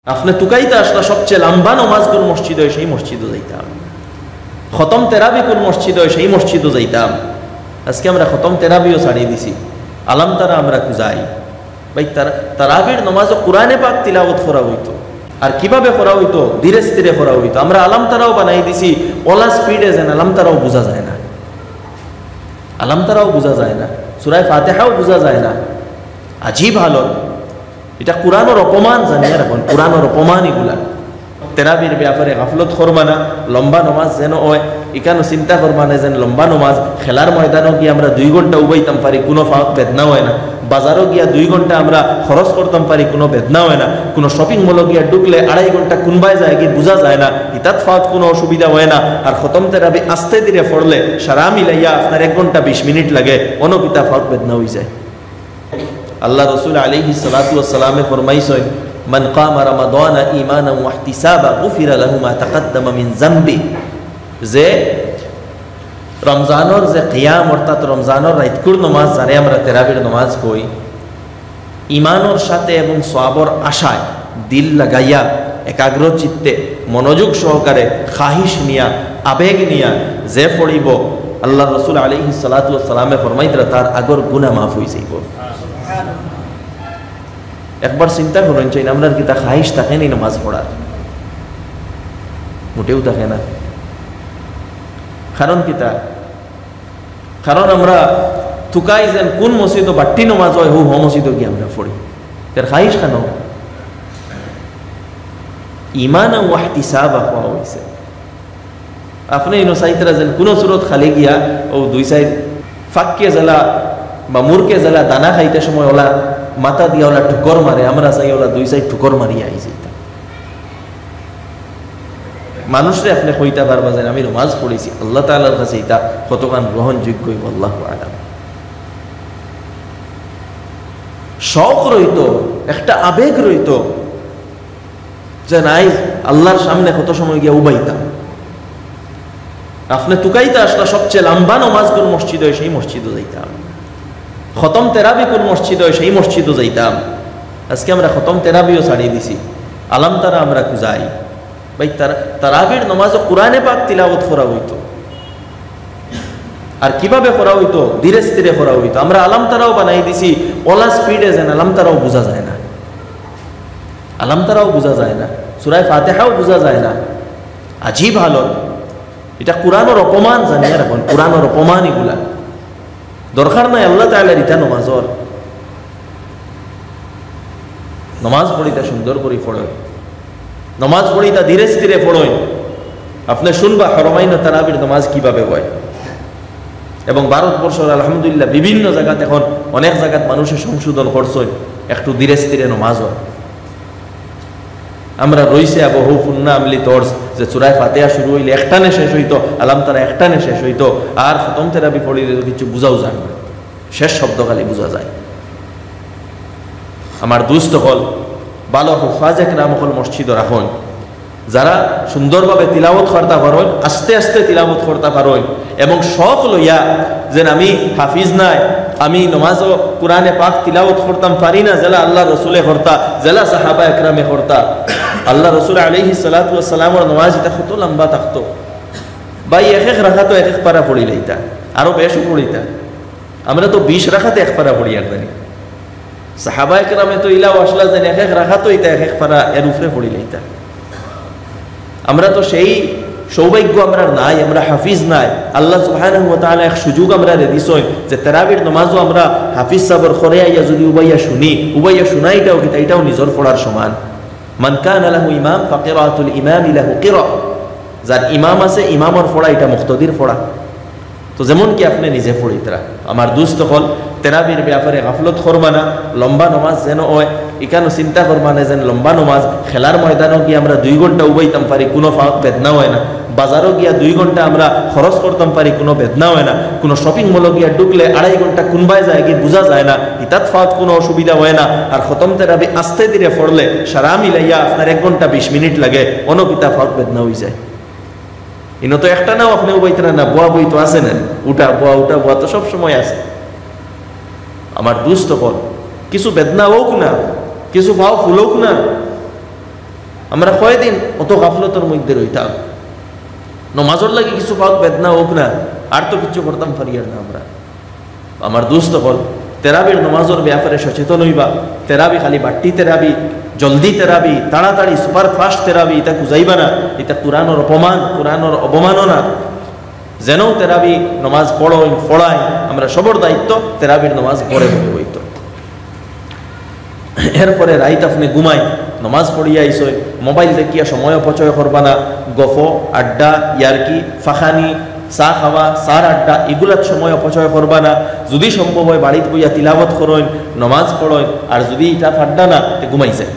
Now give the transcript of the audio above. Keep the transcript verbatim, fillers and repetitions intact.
আপনে তুকাইতা আসলা সবচেয়ে লম্বা নমাজ কোন মসজিদ অয়, সেই মসজিদও যাইতাম। খতম তেরাবি কোন মসজিদ অয়, সেই মসজিদও যাইতাম। আজকে আমরা খতম তেরাবিও ছাড়ি দিছি, আলাম তারা আমরা খুজাই। ভাই, তারা-, তারাবির নমাজও কোরআনে পাক তিলাওয়াত করা অইতো। আর কিভাবে করা অইতো? ধীরে স্থিরে করা অইতো। আমরা আলাম তারাও বানাই দিছি, অলা স্পিডে যেন আলাম তারাও বুঝা যায় না, আলাম তারাও বুঝা যায় না, সূরা ফাতিহাও বুঝা যায় না। আজীব হালত। ইটা কোরআনর অপমান, জানিয়া রাখইন, কোরআনর অপমান ইগুলা। তেরাবির ব্যাপারে গাফলত করবা না, লম্বা নমাজ যেন অয়, ইখানও চিন্তা করবা না যেন লম্বা নমাজ, খেলার ময়দানও গিয়া আমরা দুই ঘন্টা উবাইতাম পারি, কুনু ফাওত বেদনা অয় না। বাজারও গিয়া দুই ঘন্টা আমরা খরচ করতাম পারি, কুনু বেদনা অয় না। কুনু শপিং মলো গিয়া ঢুকলে আড়াই ঘন্টা কুনবায় যায়গি বুঝা যায় না, ইতাত ফাওত কুনু অসুবিধা অয় না। আর খতম তেরাবি আস্তে ধীরে পড়লে সারা মিলাইয়া আপনার এক ঘন্টা বিশ মিনিট লাগে, অনো কিতা ফাওত বেদনা অইযায়। আল্লার রসুল আলাইহিস সালাতু ওয়াস সালামে ফরমাইছইন, "মান কামা রামাদানা ঈমানান ওয়া ইহতিসাবা গুফিরা লাহু মা তাকাদ্দামা মিন যামবি।" যে রমজানর যে কিয়াম, অর্থাৎ রমজানর রাইতকুর নমাজ, যারে আমরা তেরাবির নমাজ কই, ইমানর সাথে এবং সওয়াবর আশায় দিল লাগাইয়া, একাগ্র চিত্তে, মনোযোগ সহকারে, খাহিশ নিয়া, আবেগ নিয়া যে পড়িবো, আল্লার রসুল আলাইহিস সালাতু ওয়াস সালামে ফরমাইতরা, তার আগর গুনা মাফ অইযাইবো। একবার চিন্তা করইন চাইন, আমরার কিতা খাহিশ থাকে নি নমাজ পড়ার? মোটেও থাকে না। কারণ কিতা? কারণ আমরা তুকাই যেন কুন মসজিদো বাট্টি নমাজ অয়, হউ হ মসজিদো গিয়া আমরা পড়ি। এর খাহিশ কেনে? ঈমানান ওয়া ইহতিসাবা কওয়া অইছে। আপনে ইনো চাইতরা যেন কুনু সুরত খালি গিয়া অউ দুই সাইড ফাক্কে যেলা বা মুরকে যেলা দানা খাইতে সময় অলা মাথা দিয়া অলা ঠুকর মারে, আমরা চাই অলা দুই সাইড ঠুকর মারিয়া আইযাইতাম। মানুষরে আপনে কইতা পারবা যেন আমি নমাজ পড়িছি, আল্লাহ তাআলার কাছে ইটা কতখান গ্রহণযোগ্য অইবো, আল্লাহু আলাম। শখ রইতো, একটা আবেগ রইতো, যে নাই, আল্লার সামনে কত সময় গিয়া উবাইতাম। আপনে তুকাইতা আসলা সবচেয়ে লম্বা নমাজ কোন মসজিদ অয়, সেই মসজিদও যাইতাম। খতম তেরাবি কোন মসজিদ অয়, সেই মসজিদও যাইতাম। আজকে আমরা খতম তেরাবিও ছাড়ি দিছি, আলাম তারা আমরা খুজাই। ভাই, তারা-, তারাবির নমাজও কোরআনে পাক তিলাওয়াত করা অইতো। আর কিভাবে করা অইতো? ধীরে স্থিরে করা অইতো। আমরা আলাম তারাও বানাই দিছি, অলা স্পিডে যেন আলাম তারাও বুঝা যায় না, আলাম তারাও বুঝা যায় না, সূরা ফাতিহাও বুঝা যায় না। আজীব হালত। ইটা কোরআনর অপমান, জানিয়া রাখইন, কোরআনর অপমান ইগুলা। দরকার নাই আল্লাহ তাআলার ইতা নমাজর। নমাজ পড়িতা সুন্দর করি পড়ইন, নমাজ পড়িতা ধীরে স্থিরে পড়ইন। আপনে শুনবা হরমাইন তারাবির নমাজ কিভাবে অয়। এবং ভারতবর্ষর আলহামদুলিল্লাহ বিভিন্ন জাগাত এখন অনেক জাগাত মানুষে সংশোধন করছইন, একটু ধীরে স্থিরে নমাজ অয়। আমরা রইছে আবু হু ফুন্না আমলি তর্জ, যে সূরা ফাতিহা শুরু অইলে একটানে শেষ অইতো, আলাম তারা একটানে শেষ অইতো, আর খতম তেরাবি পড়িলে তো কিছু বুঝাও যায় না, শেষ শব্দ খালি বুঝা যায়। আমার দুস্ত অকল, ভালো হুফাজে কেরাম অকল মসজিদো রাখইন, যারা সুন্দরভাবে তিলাওয়াত করতা পারইন, আস্তে আস্তে তিলাওয়াত করতা পারইন, এবং শখ লইয়া যেন আমি হাফিজ নায়, আমি নমাজও কোরআনে পাক তিলাওয়াত করতাম পারি না, যেলা আল্লার রসুলে করতা, যেলা সাহাবা একরামে করতা। আল্লার রসুল আলাইহিস সালাতু ওয়াস সালামর নমাজ ইতা কত লম্বা থাকতো। ভাই, এক এক রাকাতো এক এক পারা পড়িলাইতা, আরো বেশও পড়িতা। আমরা তো বিশ রাকাতে এক পারা পড়িয়ার জানি। সাহাবা একরামে তো ইলাও আসলা যেন এক এক রাকাতো ইতা এক এক পারা এর উপরে পড়িলাইতা। আমরা তো সেই সৌভাগ্য আমরার নাই, আমরা হাফিজ নায়। আল্লাহ সুবহানাহু ওয়া তাআলা এক সুযোগ আমরারে দিছইন যে তেরাবির নমাজও আমরা হাফিজ সাবর ঘরে আইয়া যদি উবাইয়া শুনি, উবাইয়া শুনাইটাও কিতা, ইটাও নিজর পড়ার সমান। মান কানা লাহু ইমাম ফাকিরাতুল ইমামি লাহু কিরা। যার ইমাম আছে, ইমামর পড়া ইটা মুক্তাদির পড়া। তো যেমন কি আপনে নিজে পড়িতরা। আমার দুস্ত অকল, তেরাবির ব্যাপারে গাফলত করবা না, লম্বা নমাজ যেন অয়, ইখানও চিন্তা করবা না যেন লম্বা নমাজ, খেলার ময়দানও গিয়া আমরা দুই ঘন্টা উবাইতাম পারি, কুনু ফাওত বেদনা অয় না, বাজারও গিয়া দুই ঘন্টা আমরা খরচ করতাম পারি, কুনু বেদনা অয় না, কুনু শপিং মলো গিয়া ঢুকলে আড়াই ঘন্টা কুনবায় যায়গি বুঝা যায় না, ইতাত ফাওত কুনু অসুবিধা অয় না। আর খতম তেরাবি আস্তে ধীরে পড়লে সারা মিলাইয়া আপনার এক ঘন্টা বিশ মিনিট লাগে, অনো কিতা ফাওত বেদনা অইযায়। ইনো তো একটা নাও আপনে উবাইতরা না, বওয়া বই তো আছে না, উঠা বওয়া, উঠা বওয়া তো সব সময় আছে। আমার দুস্ত অকল, কিছু বেদনা অউক না, কিছু ফাও ফুলউক না, আমরা কয়দিন অত গাফলতর মধ্যে রইতাম? নমাজর লাগি কিছু পাউত বেদনা অউক না, আর তো কিচ্ছু করতাম পারিয়ার না আমরা। আমার দোস্ত অকল, তেরাবির নমাজর ব্যাপারে সচেতন অইবা। তেরাবি খালি বাট্টি তেরাবি, জলদি তেরাবি, তাড়াতাড়ি, সুপার ফাস্ট তেরাবি, ইতা খুজাইবা না। ইতা কুরআনর অপমান, কুরআনর অবমাননা। যেনও তেরাবি নমাজ পড়ইন, পড়াইন, আমরা সবর দায়িত্ব তেরাবির নমাজ পড়ে পড়ে অইতো। এরপরে রাইত আপনে ঘুমাইন, নমাজ পড়িয়া আইছইন, মোবাইল দেখিয়া সময় অপচয় করবা না। গফ, আড্ডা, ইয়ারকি, ফাখানি, চা খাওয়া, চার আড্ডা, ইগুলাত সময় অপচয় করবা না। যুদি সম্ভব অয় বাড়িত বইয়া তিলাওয়াত করইন, নমাজ পড়ইন, আর যুদি ইতা পাররা না, তে ঘুমাই যাইন।